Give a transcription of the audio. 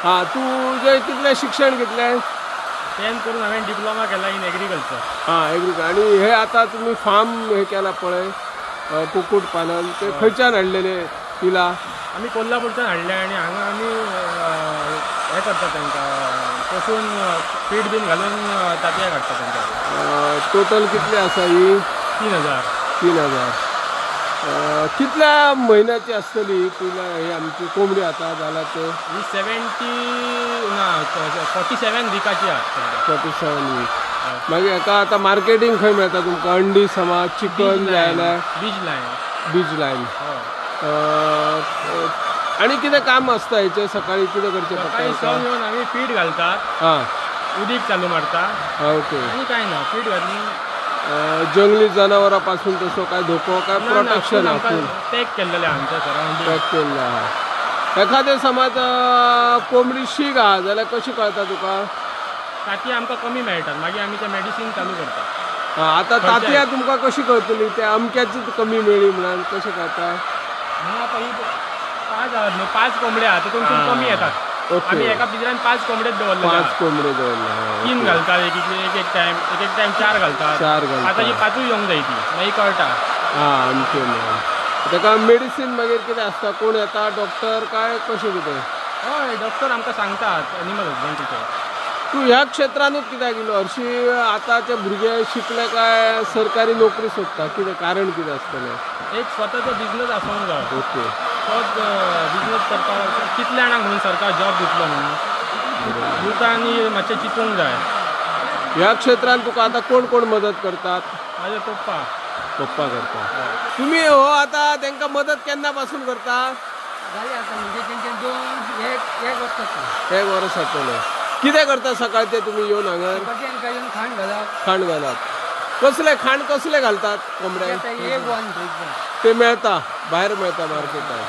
हां, तुजें कितलें शिक्षण कितलें? 10 करून हांवें डिप्लोमा केला इन एग्रीकल्चर. हां, एग्रीकल्चर. आनी हे आतां तुमी फार्म हे केला पळय कुक्कुट पालन, ते खंयच्यान हाडलेले पिलां? आमी कोल्हापूरच्यान हाडले आनी हांगा आमी हें करता तांकां पोसून फीड बीन घालून तांतयां काडटा तांकां. टोटल कितले आसा ही? 3000. 3000. कितल्या म्हयन्याची आसतली पिलां ही आमची कोंबडी आतां जाला ते? ही 70 ना 47 विकाची आसा. 47 वीक. मागीर हाका आतां मार्केटींग खंय मेळटा तुमकां? अंडी समज चिकन जाय जाल्यार? बीज लायन. बीज लायन. आनी कितें काम आसता हेचें? सकाळीं कितें करचें पडटा? सकाळीं 6 येवन आमी फीड घालतात. हां, उदीक चालू मारता. ओके. आनी कांय ना, फीड घातली. जंगली जनावरां पासून तसो काय धोको काय प्रोटेक्शन पॅक केल्लेलें आमच्या सरावंडींग पॅक केल्लें आहा. एखादें समज कोंबडी शीक आहा जाल्यार कशी कळटा तुका? तांतयां आमकां कमी मेळटात, मागीर आमी ते मेडिसीन चालू करतात. आतां तांतयां तुमकां कशी कळटली ते अमक्याची कमी मेळ्ळी म्हणून कशें कळटा? आतां ही 5 आहात न्हू, 5 कोंबड्यो आहा तितून कमी येतात. आमी एका पिंजऱ्यान 5 कोंबडेच दवरले. 5 कोंबडे दवरले. 3 घालतात एक एक टायम, एक एक टायम 4 घालतात. 4 घालतात. आतां ही 5 येवंक जाय ती मागीर कळटा. हां, आमचें म्हणून ताका मेडिसीन मागीर कितें आसता? कोण येता डॉक्टर काय कशें कितें? हय, डॉक्टर आमकां सांगतात एनिमल हजबंड्रीचे. तूं ह्या क्षेत्रानूच कित्याक गेलो? हरशीं आतांचे भुरगे शिकले काय सरकारी नोकरी सोदता, कितें कारण कितें आसतलें? एक स्वताचो बिजनस आसूंक जाय. ओके. तोच बिजनस करपाक कितल्या जाणांक म्हणून सरकार जॉब दितलो म्हणून युथांनी मातशें चिंतूंक जाय. ह्या क्षेत्रांत तुका आतां कोण कोण मदत करतात? म्हाजे पप्पा. पप्पा करता. तुमी हो आतां तांकां मदत केन्ना पासून करता? जालें आतां म्हणजे तेंचे 2 1 वर्स जातलें. 1 वर्स जातलें. कितें करता सकाळचें तुमी येवन हांगा? सकाळचें येवन खाण घालप. खाण घालप. कसलें खाण कसलें घालतात कोंबड्यांक? A1 ते मेळटा भायर मेळटा मार्केटान.